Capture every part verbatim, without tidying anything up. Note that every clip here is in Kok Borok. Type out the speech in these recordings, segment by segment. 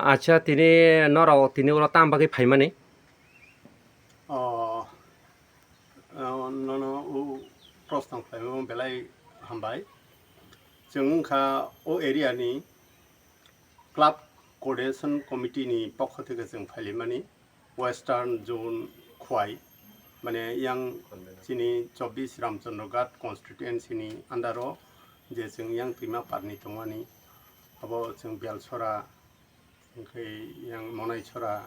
Acha, tini norok tini oro tam bagwi phaimani? O, o, nono o proshno khlaimani belai hambai. Chwng wngkha o area ni Club Coordination Committee ni pokho theke chwng phailaimani Western Zone Khwai, mane yang chini chobbish Ramchandra Ghat constituency ni under o je chwng yang twima parni tongmani, abo chwng Bialsora, hwnkhe yang Monaisora,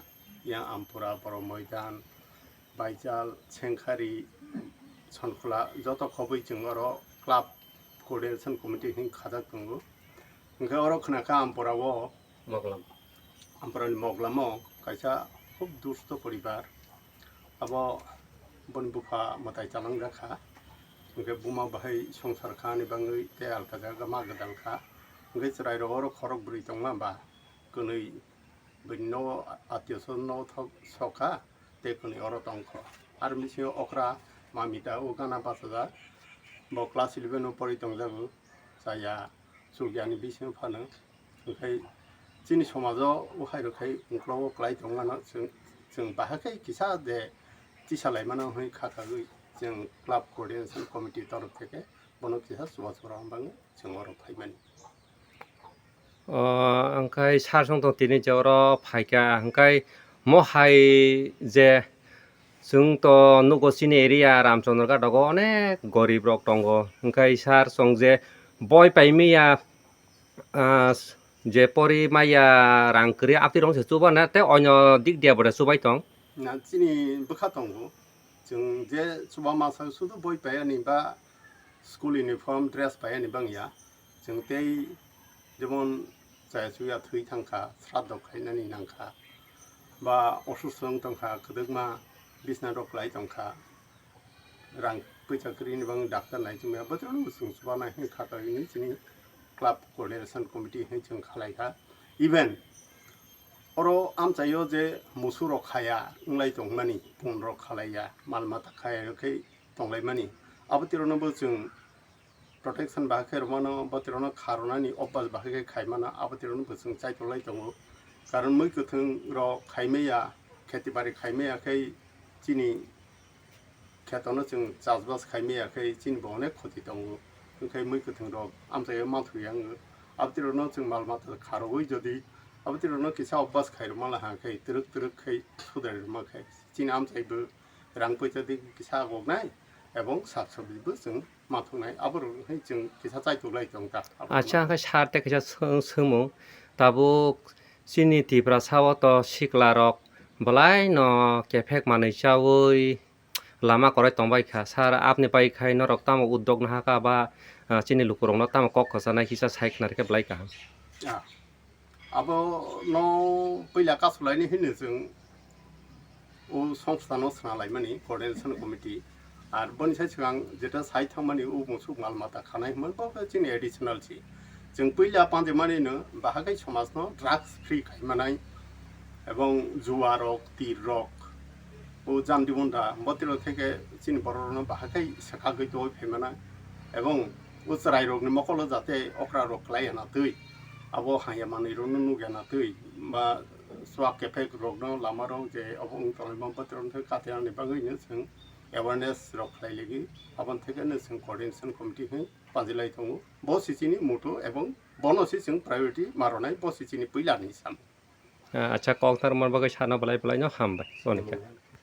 yang Ampura, Borok Moidan, Baijal, Sengkhari, Sonkhla, joto khobwi chwng oro club coordination committee hinwi khajak tongo. Hwnkhe oro khwnakha Ampura o, Moglam. Ampura ni Moglam o kaisa khub dusto poribar. Abo boni bupha mwtai chalangjak kha. Hwnkhe buma bahai songsar kha ni bagwi tei alka jaga ma gwdal kha. Hwnkhe chwrai rok oro khorok bwrwi tongma ba kwnwi bini nogo atio sw-, nogo thok sok kha, tei kwnwi oro tong kho. Aro bisingo okra Mamita o gana bachajak, bo class eleven o pori tongjago, chaya chukya ni bisingo phano. Hwnkhe chini somajo o hai rok khai ungklogo kwlai tong mano, chwng, chwng bahai khe kisa de tisalai mano hwnwi kha kagwi chwng club coordination committee torof theke bono kisa chubachu rwna bagwi chwng oro phaimani. O, hwnkhe sir song tong tini je oro phaikha, hwnkhe mo hai je chwng to nugo chini area Ramchandra Ghat rogo onek gorib rok tongo, hwnkhe sir song je boi paimaya, ah, je pori maya rang kwrwi aphi rong se chuba na tei onyo dik dia bo de chubai tong. Na chini bwkha tongo, chwng je chuba masa sudu boi paiya ni ba school uniform dress paiya ni bang ya. Chwng tei jemon chaya chuya thwi thang kha, sraddho khainani nang kha, ba osustho wng tong kha, kwdwkma bisna rok kwlai tong kha, rang puisa kwrwini bagwi doctor nai chwng ya, botorno chwng chuba nai hwnwi kha kha hwnwi chini club coordination committee hwnwi chwng khalai kha. Even oro amchaio je musu rok khaya wnglai tongmani, pun rok khalaiya, mal mata khaya khe tonglaimani, abo tirano bo chwng protection bahai khe rwmano, bo tirano kha rwnani obas bahai khe khai mano, abo tirano bo chwng chaikolai tongo. Karon mui kwthwng rok khai maya, kheti bari khai maya khe chini khetono chwng chasbas khai maya khe chini bo onek khoti tongo. Hwnkhe mui kwthwng rok amchaio manthoya wngo. Abo tirano chwng mal mata kha rwui jodi abo tirano kisa obas khai rwma la ha khe twrwk twrwk khai sudrai rwma khe chini amchaibo rang puisa di kisa agoknai ebong sak sabji bo chwng mathoknai, aborok hai chwng kisa chaitoklai tong kha. Acha, hwnkhe sir tei kisa swng-, swngmung. Tabuk chini Tiprasa o to sikla rok belai no kephek manwi chaui lama kwrwi tongbai kha. Sir, apni bai khai norok tamo uddog nahakha ba, ah, chini lukurokno tamo kok kwchanai kisa sai khna rwkhe belai kaham. Ah. Abono puila kasulaini hwnwi chwng o songstano swnalaimani coordination committee. Ar boni sai swkang jeta sai thangmani o musuk mal mata khanai hwnmani bo khe chini additional si. Chwng puila panjimani no bahagai somajno drugs free khaimanai ebong juwa rok, tir rok, o jandi bunda botiro theke chini borok rokno bahagai swkagwi tongwi phaimana ebong o chwrai rokni mokolo jate okra rok kwlai ya na twi. Abo haya manwi rokno nukya na twi ba swak kephek rokno lama rok je obo wng tonglaima bwtwrwng thwi katinani bagwi no chwng awareness rok khlai ligi, aboni theke no chwng coordination committee hwn panjilai tongo. Bo si chini mutu ebong bono si chwng priority ma rwnai, bo si chini puila ni sam. Ah, acha, kok tar mar bagwi sana belai belai no hambai. Onika.